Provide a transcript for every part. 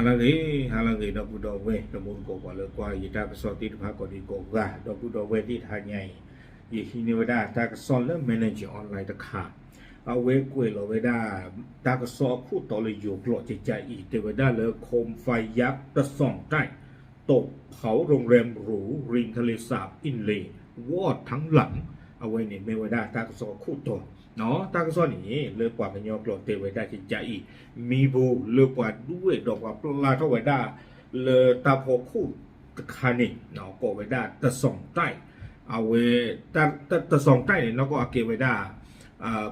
ဟါလၢအဂ့ၤ, ဟါလၢအဂ့ၤ ဒီပုၢ်ဒီဝဲၢ် တံၤသကိး ပှၤလၢကွၢ်ယတၢ်ကစီၣ်သ့ၣ်တဖၣ်ကိးဒံကိးဂၤ, ဒီပုၢ်ဒီဝဲၢ်သ့ၣ်တဟါညါအံၤ, ယဟံးန့ၢ်ဝဲဒၣ်တၢ်ကစီၣ်လၢ Manager Online တခါ, အဝဲကွဲးလီၤဝဲဒၣ် တၢ်ကစီၣ်အခိၣ်တီလၢယိၤကျိာ်ကကါအံၤ တဲဝဲဒၣ်လၢ โคมไฟยักษ์ တၢ်စိၣ်တၢ် တၢ်ဖီရိၣ်ရဲၣ်ရိၣ် ရိၣ်ထလ့ၣ်စး အ့လ့ၣ် ဝီၣ်ထၣ်လၣ်, အဝဲန့ၣ်မ့ၢ်ဝဲဒၣ်တၢ်ကစီၣ်အခိၣ်တီ, တၢ်ကစီၣ်န့ၣ် လၢပှၤကညီကျိာ်တဲဝဲဒၣ်ကကါအံၤ, မံပူၤလၢပှၤဒွဲၣ်ဒီးပှၤပျၢ်ထီၣ်ဝဲဒၣ် လၢတၢ်ဖီခိၣ်တခါန့ၣ် ကိးဝဲဒၣ်တၢ်စိၣ်တၢ်, အဝဲ တၢ်စိၣ်တၢ်န့ၣ် နီၢ်ကီၢ်အကဲဝဲဒၣ်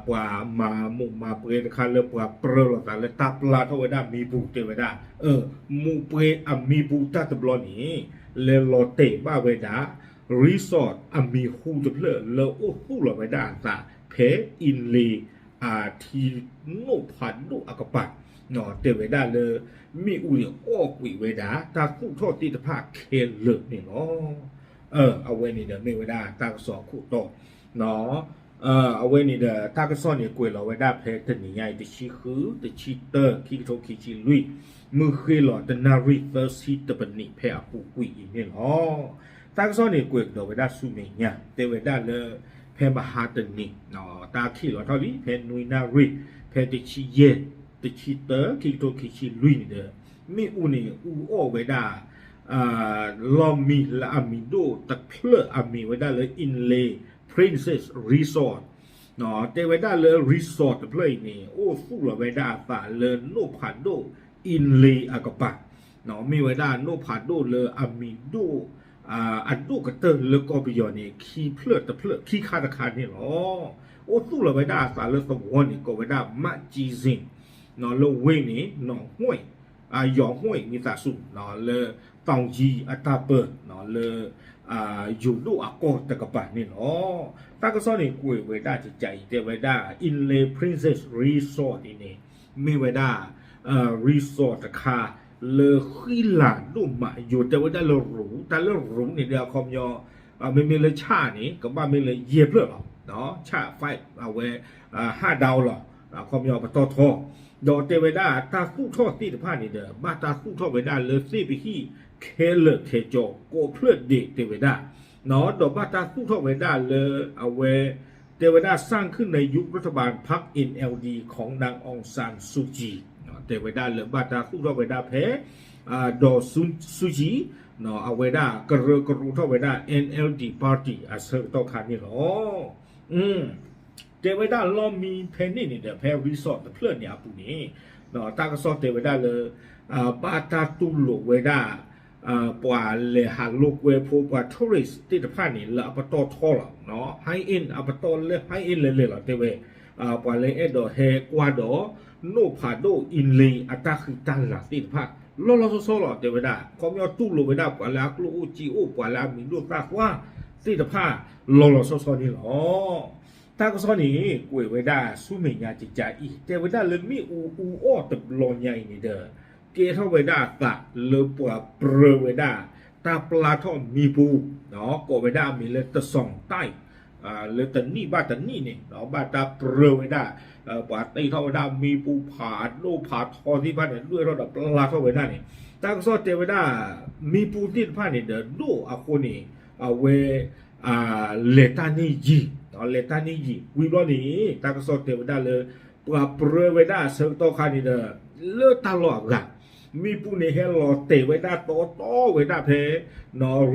ပှၤမၤမိၢ်မၤပှဲၤတခါလၢပှၤပြၢလိာ်သးလၢတၢ်ပျၢ်ထီၣ်ဝဲဒၣ်မံပူၤတဲဝဲဒၣ်, မိၢ်ပှဲၤအမံပူၤတၢ်တဘျီန့ၣ် လဲၤလီၤတဲာ်ဘၣ်ဝဲဒၣ် resort အမံၤဟူတဖျၢၣ်လၢအိၣ်သူၣ်လီၤဝဲဒၣ်အသးဖဲ အ့လ့ၣ် အထံနိၣ်ဖးဒိၣ်အကပၤ, တဲဝဲဒၣ်လၢ မ့ၣ်အူန့ၣ်အီၣ်ကွံာ်ဝဲဒၣ် တၢ်သူၣ်ထီၣ်သ့ၣ်တဖၣ်ခဲလၢာ်န့ၣ်လီၤ. အဝဲန့ၣ်ဒီးမ့ၢ်ဝဲဒၣ်တၢ်ကစီၣ်အခိၣ်တီ အဝဲန့ၣ်ဒီး တၢ်ကစီၣ်န့ၣ်ကွဲးလီၤဝဲဒၣ်ဖဲတနံၤညါအံၤ တဆံဃု တဆံတၢ ခံကထိခံဆံလွံၢ်, မုၢ်ဃ့လီၤတနၣ်ရံၣ်သၢဆံတပနံးဖဲအပူၤကွံာ်အံၤန့ၣ်လီၤ. တၢ်ကစီၣ်န့ၣ်ကွဲးကဒီးဝဲဒၣ်ဆူမဲာ်ညါ တဲဝဲဒၣ်လၢ ဖဲမဟါတနံၤ တၢ်ခံးလီၤထီၣ်လံ ဖဲနွံနၣ်ရံၣ် ဖဲတဆံယဲၢ် တဆံတၢ ခံကထိခံဆံလွံၢ်န့ၣ်ဒီး မ့ၣ်အူန့ၣ်အူအီၣ်ဝဲဒၣ် လီၢ်မံလၢအမံၤဒိၣ်တဖျၢၣ်အမံၤဝဲဒၣ်လၢ Inle Princess Resort တဲဝဲဒၣ်လၢ resort တဖျၢၣ်အံၤန့ၣ် အိၣ်သူၣ်လီၤဝဲဒၣ်အသးလၢနိၣ်ဖးဒိၣ် အ့လ့ၣ်အကပၤ, မ့ၢ်ဝဲဒၣ်နိၣ်ဖးဒိၣ်လၢအမံၤဒိၣ် အဒိၣ်ကတၢၢ်လၢကီၢ်ပယီၤန့ၣ် ခံဖျၢၣ်တဖျၢၣ် ခံခါတခါန့ၣ်လီၤ. အိၣ်သူၣ်လီၤဝဲဒၣ်အသးလၢသဝီန့ၣ် ကိးဝဲဒၣ် မးကံစ့ၣ် လၢဝ့ၢ်န့ၣ် နီၣ် ယီၤမှဲၣ် ဝံသးစူၤ လၢ သီကံအတၢ်ပၢ လၢ ယိၤဒိၣ်အကီၢ်တကပၤန့ၣ်လီၤ. တၢ်ကစီၣ်န့ၣ်ကွဲးဝဲဒၣ်ကကါအံၤ တဲဝဲဒၣ် Inle Princess Resort အံၤန့ၣ် မ့ၢ်ဝဲဒၣ် resort တခါ လၢဃံလၤဒိၣ်မးယိာ် တဲဝဲဒၣ်လၢရူး တၢ်လၢရူးန့ၣ်ဒီးအခီပညီ မ့မ့ၢ်လၢဆၣ်န့ၣ် ကဘၣ်မ့ၢ်လၢယဲၢ်ဖျၢၣ်လီၤ. ဆၣ် five အဝဲ ဟးဒၣ်လီၤ အခီပညီပတီၢ်ထီ ဒီးတဲဝဲဒၣ်တၢ်သူၣ်ထီၣ်သ့ၣ်တဖၣ်န့ၣ်ဒီး ဘၣ်တၢ်သူၣ်ထီၣ်ဝဲဒၣ်လၢသ့ၣ်ပဟံၣ်ခဲလၢာ်ခဲဆ့ကိးဖျၢၣ်ဒဲးတဲဝဲဒၣ် ဒီးဘၣ်တၢ်သူၣ်ထီၣ်ဝဲဒၣ်လၢအဝဲ တဲဝဲဒၣ် สร้างขึ้นในยุครัฐบาลพรรค เอ็นแอลดี ของนางองซานซูจี တဲဝဲဒၣ်လၢဘၣ်တၢ်သူၣ်ထီၣ်ဝဲဒၣ်ဖဲ ဒီးဆူကံ အဝဲဒၣ်ကရၢကရိထီၣ်ဝဲဒၣ် NLD party အဆၢကတီၢ်ခါန့ၣ်လီၤ. တဲဝဲဒၣ်လီၢ်မံဖဲန့ၣ်န့ၣ်ဒီး ဖဲ resort တဖျၢၣ်န့ၣ်အပူၤန့ၣ် တၢ်ကစီၣ်တဲဝဲဒၣ်လၢ ဘၣ်တၢ်တူၢ်လိာ်ဝဲဒၣ် ပှၤလဲၤဟးလိာ်ကွဲဖိ ပှၤ tourist သ့ၣ်တဖၣ်န့ၣ် လၢအပတီၢ်ထီလီၤ. High end အပတီၢ်လၢ high end လဲၤလဲၤလီၤ တဲဝဲ ပှၤလၢအဲၣ်ဒိးဟဲကွၢ်ဒီး နိၣ်ဖးဒိၣ် အ့လ့ၣ် အတၢ်ဃံတၢ်လၤသ့ၣ်တဖၣ် လီၤလီၤဆီဆီလီၤ တဲဝဲဒၣ် ခီပညီတူၢ်လိာ်ဝဲဒၣ် ပှၤလၢအကျိၣ်အိၣ်စ့အိၣ် ပှၤလၢအမံၤဒိၣ်သၣ်သွါသ့ၣ်တဖၣ် လီၤလီၤဆီဆီန့ၣ်လီၤ. တၢ်ကစီၣ်န့ၣ် ကွဲးဝဲဒၣ်ဆူမဲာ်ညါကကါအံၤ တဲဝဲဒၣ်လၢမ့ၣ်အူအူအီၣ်တဘျီညါအံၤန့ၣ်ဒီး ကဲထီၣ်ဝဲဒၣ်အသးလၢပှၤပြၢဝဲဒၣ် တၢ်ပျၢ်ထီၣ်မံပူၤ ကိးဝဲဒၣ်အမံၤလၢတစီၣ်တၢ် လၢတနံၣ်ဘၣ်တနံၣ်န့ၣ် ဘၣ်တၢ်ပြၢဝဲဒၣ် ပှၤတ့ထီၣ်ဝဲဒၣ်မံပူၤဖးဒိၣ်ဖးထီသ့ၣ်တဖၣ်န့ၣ် ဒွဲၣ်ထီၣ်ဒီးပျၢ်ထီၣ်ဝဲဒၣ်န့ၣ် တၢ်ကစီၣ်တဲဝဲဒၣ် မံပူၤသ့ၣ်တဖၣ်န့ၣ်ဒီးဒိၣ်အဃိန့ၣ် အဝဲ လဲၤတၢ်န့ၢ်ယံၤ လဲၤတၢ်န့ၢ်ယံၤ ဝံၤဘျီန့ၣ် တၢ်ကစီၣ်တဲဝဲဒၣ်လၢ ပှၤပြၢဝဲဒၣ်အဆၢကတီၢ်ခါန့ၣ်ဒီး လၢတၢ်လီၢ်အဂၤ မံပူၤန့ၣ်ဟဲလီၤတဲာ်ဝဲဒၣ်တီတီဝဲဒၣ်ဖဲ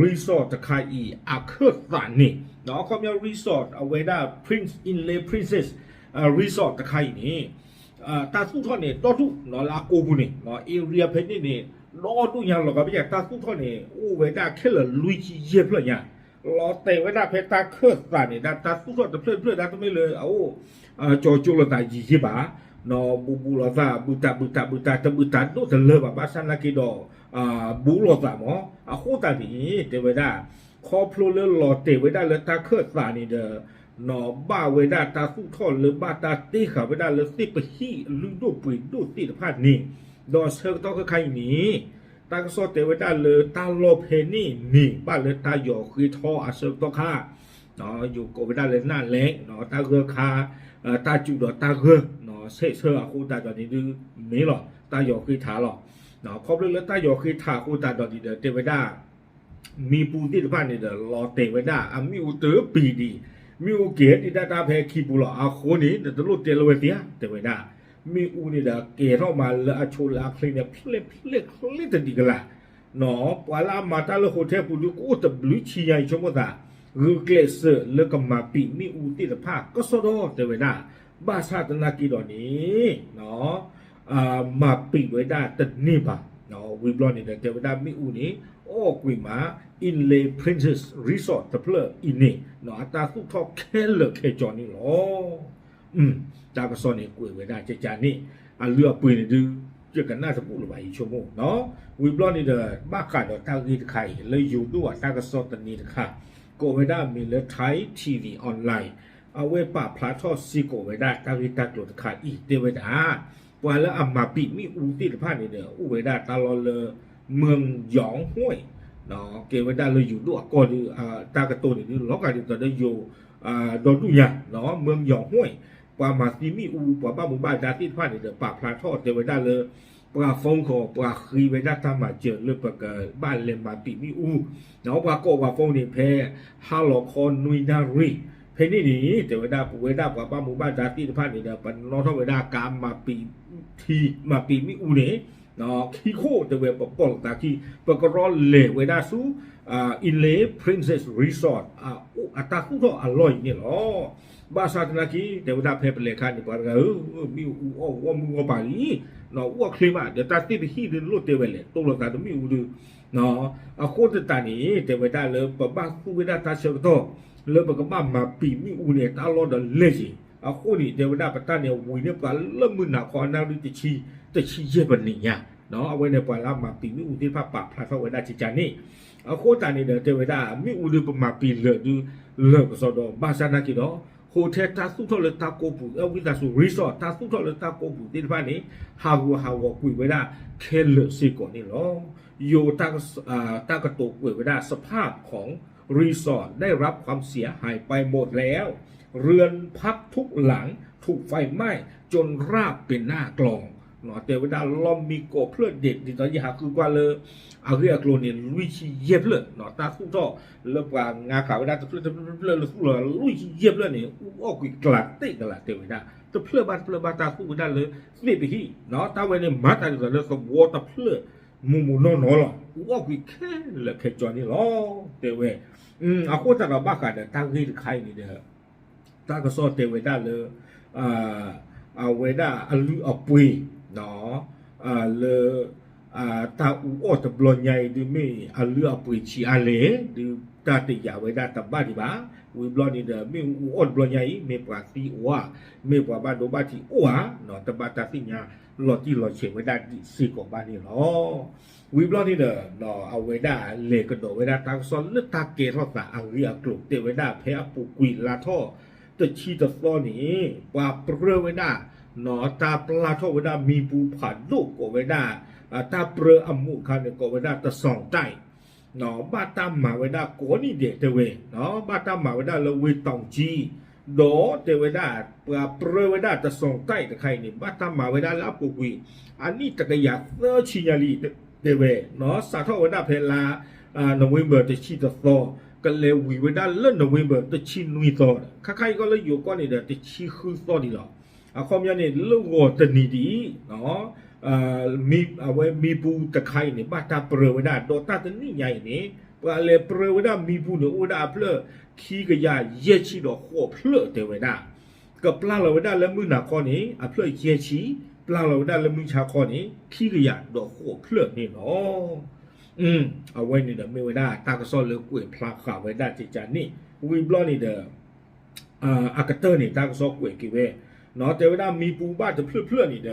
resort တခါအံၤ အခၢၣ်သးန့ၣ် အခီပညီ resort အဝဲဒၣ် Prince Inle Princess Resort တခါအံၤန့ၣ် တၢ်သူၣ်ထီၣ်န့ၣ် ဒီဒူၣ်လၢအကိာ်ပူၤန့ၣ် area ဖဲန့ၣ်န့ၣ် ဒီဒူၣ်ညါလီၤ ကဘၣ်ယၤ တၢ်သူၣ်ထီၣ်န့ၣ် အိၣ်ဝဲဒၣ်ခဲလၢာ်လွံၢ်ဆံယဲၢ်ဖျၢၣ်ညါ လီၤတဲာ်ဝဲဒၣ်ဖဲတၢ်ခၢၣ်သးန့ၣ် ဒ်တၢ်သူၣ်ထီၣ်တဖျၢၣ်တဖျၢၣ်ဒၣ်တမ့ၢ်လၢအအိၣ် ကၠီၤကၠိလိာ်သးယံာ်ယံာ်ဘၣ် ဘူးဘူးလိာ်သး ဘုတၢ်ဘုတၢ်ဘုတၢ် တဘုတၢ်ဒိၣ်တလၢာ်ဘၣ် ဘၣ်ဆၣ်နာ်က့ဒီး ဘူးလိာ်သးမး အဃိသတးန့ၣ် တဲဝဲဒၣ် ခီဖျိလၢလီၤတဲာ်ဝဲဒၣ်လၢတၢ်ခၢၣ်သးန့ၣ်ဒီး ဘၣ်ဝဲဒၣ်တၢ်သူၣ်ထီၣ်လၢဘၣ်တၢ်တ့ဃာ်ဝဲဒၣ်လၢသ့ၣ်ပဟံၣ်လုၢ်ဒိၣ်ပှ့ၤဒိၣ်သ့ၣ်တဖၣ်န့ၣ် ဒီးဆၢကတီၢ်ခဲခါအံၤန့ၣ် တၢ်ကစီၣ်တဲဝဲဒၣ်လၢတၢ်လီၢ်ဖဲန့ၣ်န့ၣ် ဘၣ်လၢတၢ်ယီၤဃ့ထီအဆၢကတီၢ်ခါ ယိၤကိးဝဲဒၣ်လၢနၣ်လဲၣ် တၢ်ဂၢၢ်ခါ တၢ်စူၤဒီးတၢ်ဂၢၢ် ဆဲးဆၢအဃိသတးဒီးန့ၣ်ဒုး မ့ၢ်လီၤ တၢ်ယီၤဃ့ထီလီၤ. ခီဖျိလၢတၢ်ယီၤဃ့ထးအဃိသတးဒီးန့ၣ်ဒီး တဲဝဲဒၣ် မံပူၤသ့ၣ်တဖၣ်န့ၣ်ဒီး လီၤတဲာ်ဝဲဒၣ်အမ့ၣ်အူတပံၤဒံး, မ့ၣ်အူက့ၤဒံးဒၣ်တၢ်ဖဲခံပူၤလီၤ. အဃိန့ၣ် နတလိၣ်တဲလၢဝဲသ့ဧါ တဲဝဲဒၣ်. မ့ၣ်အူန့ၣ်ဒီး ကဲၤထီၣ်မးလၢအဆိလၢအချ့န့ၣ် ဖျဲၣ်ဖျဲၣ်ချ့တဒံးကလး ပှၤလၢအမၤတၢ်လၢ hotel ပူၤဒုး ကအိၣ်တဘျုးဆံညါအံၤ ဆိကမိၣ်သး ဂုာ်ကျဲးစၢးလၢကမၤပံာ်မ့ၣ်အူသ့ၣ်တဖၣ်ကစီဒီ တဲဝဲဒၣ်. ဘၣ်ဆၣ်သနာ်က့ဒီးန့ၣ် မၤပံာ်ဝဲဒၣ်တန့ၢ်ဘၣ်. ဝံၤဘျီန့ၣ်ဒီး တဲဝဲဒၣ်မ့ၣ်အူန့ၣ် အီၣ်ကွံာ်မး Inle Princess Resort တဖျၢၣ်အံၤန့ၣ် အတၢ်သူၣ်ထီၣ်ခဲလၢာ်ခဲဆ့န့ၣ်လီၤ. တၢ်ကစီၣ်န့ၣ်ကွဲးဝဲဒၣ်ကကန့ၣ် အလုၢ်အပှ့ၤန့ၣ်ဒုး ယကနၣ်တဘူၣ်လၢၤဘၣ် ယဆိကမိၣ်. ဝံၤဘျီန့ၣ်ဒီး ဘၣ်ဃးဒီးတၢ်ဂ့ၢ်တခါအံၤ လၢယိၤဒိၣ်အတၢ်ကစီၣ်တနံၤတခါ ကိးဝဲဒၣ်အမံၤလၢ Thai T V Online အဝဲပာ်ဖျါထီၣ်စ့ၢ်ကီးဝဲဒၣ်တၢ်ဂ့ၢ်တၢ်ကျိၤတခါအံၤ တဲဝဲဒၣ် ပှၤလၢအမၤပံာ်မ့ၣ်အူသ့ၣ်တဖၣ်န့ၣ်ဒီး အိၣ်ဝဲဒၣ်တၢ်လီၢ်လၢ မၢယီၤဟွဲၣ် ကဲဝဲဒၣ်လၢယိၤဒိၣ်အကီၢ်ဒုး တၢ်ကတိၤန့ၣ်ဒုး လီၤဂာ်ဒ်သိးဒီးယိၤ ဒီဒူၣ်ညါ မၢယီၤဟွဲၣ် ပှၤမၤသံမ့ၣ်အူ ပှၤဘၣ်မူဘၣ်ဒါသ့ၣ်တဖၣ်န့ၣ်ဒီး ပာ်ဖျါထီၣ်တဲဝဲဒၣ်လၢ ပှၤ phone call ပှၤဃ့ဝဲဒၣ်တၢ်မၤစၢၤလၢပကဘၣ်လဲၤမၤပံာ်မ့ၣ်အူ ပှၤကိးပှၤ phone န့ၣ် ဖဲဟါလီၤခီနွံနၣ်ရံၣ် ဖဲန့ၣ်န့ၣ် တဲဝဲဒၣ် ပဝဲဒၣ်ပှၤဘၣ်မူဘၣ်ဒါသ့ၣ်တဖၣ်န့ၣ်ဒီး ပနီၣ်ထီၣ်ဝဲဒၣ်ကါမၤပံာ်ထံ မၤပံာ်မ့ၣ်အူန့ၣ် ခံခိၣ်တဲဝဲ ပပိာ်လိာ်သးခံ ပကရီလဲၤဝဲဒၣ်ဆူ Inle Princess Resort အတၢ်သူၣ်ထီၣ်အလီၢ်အံၤန့ၣ်လီၤ. ဘၣ်ဆၣ်သနာ်က့ တဲဝဲဒၣ်ဖဲပလဲၤခါန့ၣ် ပှၤတဂၤဧၢ မ့ၣ်အူအီၣ်ဂီၢ်မုၢ်ဂီၢ်ပၤလံ အူအီၣ်ချ့မး ဒီးတၢ်သ့ၣ်ပဟံၣ်ဒုးလိၣ်တဲဝဲလဲၣ် တိၢ်လိာ်သးတမ့ၣ်အူဒုး အဃိသတးန့ၣ် တဲဝဲဒၣ်လၢပဘၣ်သူဝဲဒၣ်တၢ်ဆၢကတီၢ် လၢပကဘၣ်မၤပံာ်မ့ၣ်အူန့ၣ် တၢ်လီၢ်ဒီးလဲၢ်က့ၤ အဃိန့ၣ် တဲဝဲဒၣ်ပတၢ်န့ၣ်ဝံၤန့ၢ်ပှၤလၢမုၢ်နၤခီအနၣ်ရံၣ်တဆံ တဆံယဲၢ်ပနံၣ်ညါ အဝဲန့ၣ်ပှၤလၢအမၤပံာ်မ့ၣ်အူသ့ၣ်တဖၣ်ပာ်ဖျါထီၣ်ဝဲဒၣ်ကကန့ၣ် အဃိသတးန့ၣ်ဒီး တဲဝဲဒၣ် မ့ၣ်အူဒုးပမၤပံာ်လၢာ်ဒုး လၢာ်ကစီဒီ ဘၣ်ဆၣ်နာ်က့ဒီး hotel တၢ်သူၣ်ထီၣ်လၢတၢ်ကိးပူၤ အဝံသးစူၤ resort တၢ်သူၣ်ထီၣ်လၢတၢ်ကိးပူၤသ့ၣ်တဖၣ်န့ၣ် ဟးဂူာ်ဟးဂီၤကွံာ်ဝဲဒၣ်ခဲလၢာ်စ့ၢ်ကီးန့ၣ်လီၤ. ယိၤ တၢ်ကတိၤကွဲးဝဲဒၣ် สภาพของรีสอร์ทได้รับความเสียหายไปหมดแล้ว เรือนพักทุกหลังถูกไฟไหม้จนราบเป็นหน้ากลอง တဲဝဲဒၣ် လီၢ်မံကိးဖျၢၣ်ဒဲး ဒ်သိးယဟးဃုကွၢ်လၢ အဂ့ၢ်အကျိၤန့ၣ် လွံၢ်ဆံယဲၢ်ဖျၢၣ် တၢ်သူၣ်ထီၣ်လၢပှၤငါဃာ်ဝဲဒၣ်တဖျၢၣ်တဖျၢၣ်တဖျၢၣ်လၢသူၣ်လီၤ လွံၢ်ဆံယဲၢ်ဖျၢၣ်န့ၣ် အူအီၣ်ကွံာ်ကျးတ့ၢ်ကလာ် တဲဝဲဒၣ် တဖျၢၣ်ဘၣ်တဖျၢၣ်ဘၣ်တၢ်သူၣ်ဝဲဒၣ်လၢသ့ၣ်ပဟံၣ် တၢ်ဝဲန့ၣ်မၤတၢ်ဒ်သိးလၢသဝီတဖျၢၣ် မူးမူးနီၢ်နီၢ်လီၤ အူအီၣ်ကွံာ်ခဲလၢာ်ခဲဆ့န့ၣ်လီၤ တဲဝဲ အဃိသတးဒီးဘၣ်ဃးဒီးတၢ်ဂ့ၢ်တခါအံၤန့ၣ်ဒီး တၢ်ကစီၣ်တဲဝဲဒၣ်လၢ အဝဲဒၣ်အလုၢ်အပှ့ၤ လၢ တၢ်အူအီၣ်တဘျီညါအံၤဒုးမ့ၢ်အလုၢ်အပှ့ၤဆံးအါလဲၣ် ဒုးတၢ်တယာ်ဝဲဒၣ်တဘၣ်ဒံးဘၣ်. ဝံၤဘျီန့ၣ်ဒီး မ့ၣ်အူအူအီၣ်တဘျီညါအံၤ မ့ၢ်ပှၤသံအီၤဧါ, မ့ၢ်ပှၤဘၣ်ဒိဘၣ်ထံးအီၤဧါ, တဘၣ်တၢ်သ့ၣ်ညါလီၤတံၢ်လီၤဆဲးဝဲဒၣ်ဒံးစ့ၢ်ကီးဘၣ်န့ၣ်လီၤ. ဝံၤဘျီန့ၣ်ဒီး အဝဲဒၣ်လဲၤကဒီးဝဲဒၣ်တၢ်ကစီၣ်လၢတၢ်ကဲထီၣ်သးအဂ့ၢ်အကျိၤ တဲဝဲဒၣ်ဖဲအပူၤကွံာ်လါထီၣ်တဆံတသီန့ၣ် ပှၤပြၢဝဲဒၣ် တၢ်ပျၢ်ထီၣ်ဝဲဒၣ်မံပူၤဖးဒိၣ်ကိးဝဲဒၣ် တၢ်ပြၢအမူးအခါန့ၣ် ကိးဝဲဒၣ်တစီၣ်တဲၣ် ဘၣ်တၢ်မၤဝဲဒၣ်ကိးနံၣ်ဒဲးတဲဝဲ, ဘၣ်တၢ်မၤဝဲဒၣ်လၢဝ့ၢ်တီၤကၠံ, ဒီးတဲဝဲဒၣ် ပှၤပြၢဝဲဒၣ်တစီၣ်တဲၣ်တခါအံၤန့ၣ် ဘၣ်တၢ်မၤဝဲဒၣ်လၢအပူၤကွံာ် အနံၣ်တကယၤသၢဆံညါလံ တဲဝဲ, စးထီၣ်ဝဲဒၣ်ဖဲလါ November တဆံတသီ ကလဲၤဝံၤဝဲဒၣ်လၢ November တဆံနွံသီ, ခါခါအံၤကီၢ်လၢယိၤကီၢ်န့ၣ်ဒီး တဆံဃုသီဒံးလီၤ. အခီပညီန့ၣ် လၢဂီၤတနံၤဒံး အဝဲမံပူၤတခါအံၤန့ၣ် ဘၣ်တၢ်ပြၢဝဲဒၣ် ဒီးတၢ်တနံၣ်ညါအံၤန့ၣ် ပှၤလဲၤပြၢဝဲဒၣ်မံပူၤန့ၣ် အိၣ်ဝဲဒၣ်အဖျၢၣ်ခံကယၤယဲၢ်ဆံဒီးဃိးဖျၢၣ်တဲဝဲဒၣ်, ကပျၢ်လီၤဝဲဒၣ်လၢမုၢ်နၤခီန့ၣ် အဖျၢၣ်ယဲၢ်ဆံ, ပျၢ်လီၤဝဲဒၣ်လၢမုၢ်ဆါခီန့ၣ် ခံကယၤဒီးဃိးဖျၢၣ်န့ၣ်လီၤ. အဝဲန့ၣ်ဒီးမ့ၢ်ဝဲဒၣ်တၢ်ကစီၣ်လၢကွဲးဖျါဃာ်ဝဲဒၣ်ကကန့ၣ်, ဝံၤဘျီန့ၣ်ဒီး အကတၢၢ်န့ၣ် တၢ်ကစီၣ်ကွဲးက့ၤဝဲ, တဲဝဲဒၣ်မံပူၤဘၣ်တဖျၢၣ်ဖျၢၣ်န့ၣ်ဒီး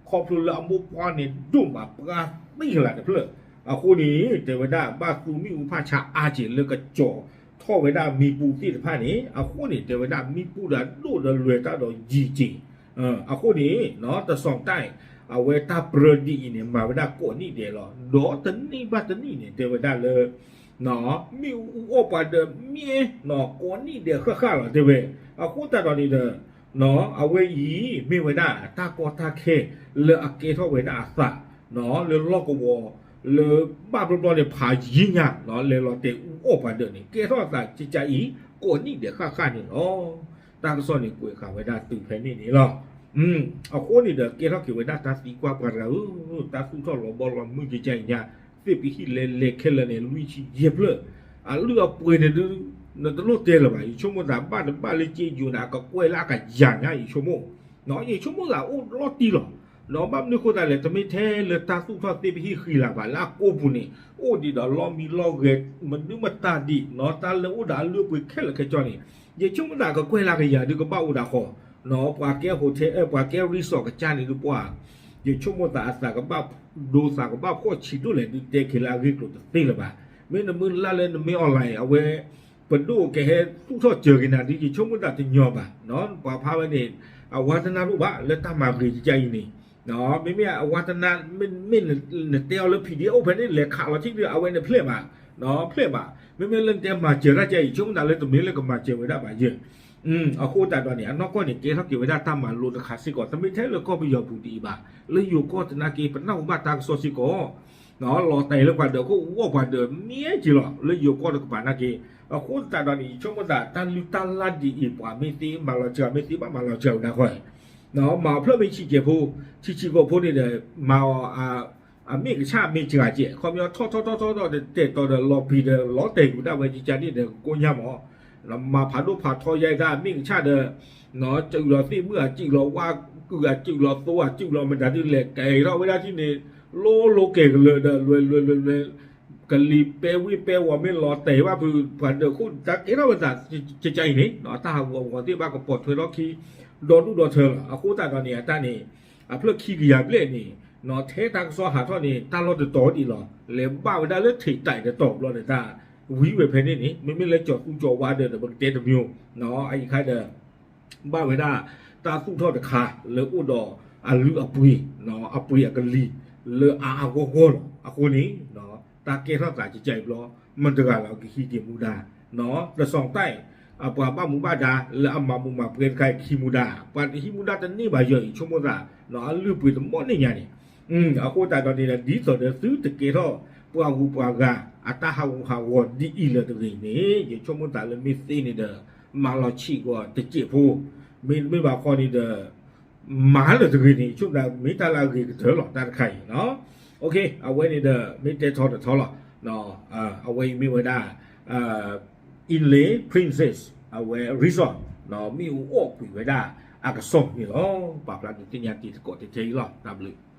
ခီဖျိလၢအမိၢ်ပှၢ်န့ၣ် ဒိၣ်မးပှၢ်သံကလၤတဖျၢၣ်, အဃိန့ၣ် တဲဝဲဒၣ်ဘၣ်သူမ့ၣ်အူဖးဆါအါက့ၤလၢကကၠီၤထီၣ်ဝဲဒၣ်မံပူၤသ့ၣ်တဖၣ်န့ၣ်, အဃိန့ၣ် တဲဝဲဒၣ်မံပူၤဒီးဒိၣ်ဒီးလွဲၤတၢ်ဒီးယံာ်က့ၤ, အဃိန့ၣ် တစီၣ်တဲၣ် အဝဲတၢ်ပြၢဒ်အံၤန့ၣ် မၤဝဲဒၣ်ကိးနံၣ်ဒဲးလီၤ. ဒီးတနံၣ်ဘၣ်တနံၣ်န့ၣ် တဲဝဲဒၣ်လၢ မ့ၣ်အူအူအီၣ်ပှၤဒီးမ့ၢ်ကိးနံၣ်ဒဲးဃၣ်ဃၣ်လီၤတဲဝဲ, အဃိသတးဒီးန့ၣ်ဒီး အဝဲအံၤမ့ၢ်ဝဲဒၣ်တၢ်ကီတၢ်ခဲလၢအကဲထီၣ်ဝဲဒၣ်အသး လၢလီၢ်ကဝီၤ လၢဘၣ်ဘျီဘျီန့ၣ် ဖးယံာ်ညါ လဲၤလီၤတဲာ်အူအီၣ်ပှၤဒၢးန့ၣ် ကဲထီၣ်သးကကါအံၤ ကိးနံၣ်ဒဲးဃၣ်ဃၣ်န့ၣ်လီၤ. တၢ်ကစီၣ်န့ၣ်ကွဲးဃာ်ဝဲဒၣ်တုၤဖဲန့ၣ်န့ၣ်လီၤ. အဃိန့ၣ်ဒီး ကဲထီၣ်က့ၤဝဲဒၣ်တၢ်သံကွၢ်ပှၤတဂၤဧၢ, တၢ်သူၣ်ထီၣ်လီၤဘီလီၤမုၢ်ကကါအံၤညါ သ့ၣ်ပဟံၣ်လဲၤလဲၤခဲလၢာ်န့ၣ် လွံၢ်ဆံယဲၢ်ဖျၢၣ်, အလုၢ်အပှ့ၤန့ၣ်ဒုး နတလိၣ်တဲလၢၤဘၣ်, ယဆိကမိၣ်သးဘၣ်တဘၣ်လၢက့ယိၤန့ၣ် အကကွဲၢ်လၢအကယၤညါ ယဆိကမိၣ် ယဆိကမိၣ်သးအိၣ်လီၤတံၢ်လီၤ. ဒီးဘၣ်မနုၤအဃိသတးလဲၣ်, တမ့ၢ်ထဲလၢတၢ်သူၣ်ထီၣ်သ့ၣ်ပဟံၣ်ဃံလၤဘၣ်, လၢအကိးပူၤန့ၣ် အိၣ်ဒံးဒီးလီၢ်မံလီၢ်ဂဲၤ မဒုမတၤဒံးနီၤ, တၢ်လၢအိၣ်ဒီးအလုၢ်အပှ့ၤခဲလၢာ်ခဲဆ့န့ၣ် ယဆိကမိၣ်သးကကွဲၢ်လၢကယၤဒုး ကဘၣ်အိၣ်ဒၣ်ဃီနီၤ, ပှၤကဲ hotel ပှၤကဲ resort ကစၢ်န့ၣ်ဒုးပှၤ ယဆိကမိၣ်သးအသးကဘၣ်ဒိသးကဘၣ်ဖှီၣ်ဆံးဒိၣ်လဲၣ်ဒုး တဲက့ၤလၢအဂ့ၢ်ကျိၤတသ့လၢၤဘၣ်. မ့ၢ်နမ့ၢ်လၢ်လၢနမ့ၢ် online အဝဲ ပဒိၣ်ကဟဲသူၣ်ထီၣ်စၢၤက့ၤနၤဒုး ယဆိကမိၣ်သးတညီဘၣ်. ပှၤဖးဝဲန့ၣ် အဝါသနၣ်တအိၣ်ဘၣ် လၢတၢ်မၤဂ့ၤကကါအံၤန့ၣ်, မ့မ့ၢ်အဝါသနၣ် မ့မ့ၢ်နတဲအီၤလၢ PDF အိၣ်ဖဲန့ၣ် လဲၤခးလီၤထံဒုး အဝဲန့ၣ်ဖျဲၣ်မး, ဖျဲၣ်မး. မ့မ့ၢ်လၢနတဲမၤစၢၤတၢ်ကါအံၤ ယဆိကမိၣ်သးလၢတမ့ၢ်လၢကမၤစၢၤဝဲဒၣ်ဘၣ်ယဲၢ် အဃိသတးဒီးန့ၣ် အနီၢ်ကီၢ်န့ၣ် ကဲထီၣ်က့ၤဝဲဒၣ်တၢ်မၤလိတခါစ့ၢ်ကီး, တမ့ၢ်ထဲလၢကီၢ်ပယီၤပူၤဒ်အံၤဘၣ်, လၢယိၤကီၢ်သနာ်က့ ပနၢ်ဟူဘၣ်တၢ်ကစီၣ်စ့ၢ်ကီး လီၤတဲာ်လၢပှၤဒၢးခိၣ်အူအီၣ်ပှၤဒၢးမ့ၢ်က့ၤလီၤ လၢယိၤကီၢ်တကပၤနာ်က့. အဃိသတးဒီးန့ၣ် ယဆိကမိၣ်သးတၢ်လုၢ်တၢ်လၢ်ဒ်အံၤ ပှၤမ့ၢ်သ့မၤလီၤစှၤ မ့ၢ်သ့ဘၣ်မၤလီၤစှၤဝဲဒၣ်ဃီ မၤအီၤဖျၢၣ်မ့ၢ်ဆံးကဲးဖိ, ဆံးဆံးကိးဖိန့ၣ်ဒီး မၤအီၤ အမ့ၢ်ကဆၣ်မ့ၢ်စှၤကဲး ခီပညီထီၣ်ထီၣ်ထီၣ်ထီၣ်ဒီး တဲာ်တီၤဒီးလီၤပံၤဒီး လီၤတဲာ်ကွံာ်ဒၣ်ဝဲကကါန့ၣ်ဒီး ကိညါမး မၤဖးဒိၣ်ဖးထီယါအံၤတၢ်မ့ၢ်ကဆၣ်ဒီး စူးလီၤသ့ၣ်မုၣ် အစူးလီၤဝါကုၢ် အစူးလီၤသိ အစူးလီၤမတၤဒုးလဲၣ် ကဲထီၣ်ဝဲဒၣ်ထံန့ၣ် လိၤလိၤကဲၤကလၢာ်ဒီး လွဲလွဲလွဲလွဲ ကလံၤပဲဝ့ၢ်ပဲဝီၤမ့ၢ်လီၤတဲာ်ဘၣ်ဖုး ပှၤဒၢးခိၣ်တၢ်ကဲထီၣ်ဝဲသး ကကါအံၤန့ၣ် တၢ်ဟးဂူာ်ဟးဂီၤသ့ၣ်ဘၣ်ကပိာ်ထွဲထီၣ်ခံ ဒီဒူၣ်ဒီထၢလီၤ. အဃိသတးဒီးန့ၣ် အတၢ်န့ၣ် အဖျၢၣ်ခံကယၤဘျဲၣ်န့ၣ် ထဲတၢ်ကစီၣ်ဟးထီၣ်န့ၣ် တၢ်လီၢ်တတီၤဒံးလီၤ. လဲၤဘၣ်ဝဲဒၣ်လၢ ထိပ်တိုက် တတီၤဘျီဒီး တၢ်ဝံဝဲဖဲန့ၣ်န့ၣ် မ့မ့ၢ်လၢကၠီၤသူကၠီၤဝါဒီး ပကတဲတမံၤ အအံၤခါဒီး ဘၣ်ဝဲဒၣ် တၢ်သူၣ်ထီၣ်တခါလၢအိၣ်ဒီးအလုၢ်အပှ့ၤ အပှ့ၤအကလံၤ လၢအါအါဂီၢ်ဂီၢ်လီၤ. အဃိန့ၣ် တၢ်ကဲထီၣ်သးကကါအံၤဘျီ မတၤတဂၤလီၤကဟံးက့ၤမူဒါ တစီၤတၢ် အပှၤဘၣ်မူဘၣ်ဒါလၢအမၤမူးမၤပွဲတခါအံၤ ကဟံးမူဒါ ပှၤတဟံးမူဒါတန့ၢ်ဘၣ်ယီၤအံၤ ဆိကမိၣ်သး အလုၢ်အပှ့ၤတမီၣ်န့ၢ်ညါန့ၣ် အဃိသတးဒီးန့ၣ် ဒ်သိးဒီးသုတကဲထီၣ်ပှၤဂုၤပှၤဂၤ အတၢ်ဟးဂူာ်ဟးဂီၤဒ်အံၤလၢၤတဂ့ၤန့ၣ် ယဆိကမိၣ်သးလၢမ့ၢ်သ့န့ၣ်ဒီး မၤလီၤဆံးဂီၤတစဲးဖိ မ့တမ့ၢ်ဘၣ်ဃီန့ၣ်ဒီး မၤလၢၤတဂ့ၤန့ၣ် ယဆိကမိၣ်သးမ့ၢ်တၢ်လၢအဂ့ၤကတၢၢ်လီၤ တၢ်တခါအံၤ အဝဲန့ၣ်ဒီး မ့ၢ်တဲထီတထီလီၤ. အဝဲအံၤမ့ၢ်ဝဲဒၣ် Inle Princess အဝဲ resort မ့ၣ်အူအီၣ်ကွံာ်ဝဲဒၣ်အကစီၣ်န့ၣ်လီၤ. ပာ်ဖျါဒုးသ့ၣ်ညါတ့ၢ်သကိးတထဲအံၤလီၤ. တၢ်ဘျုး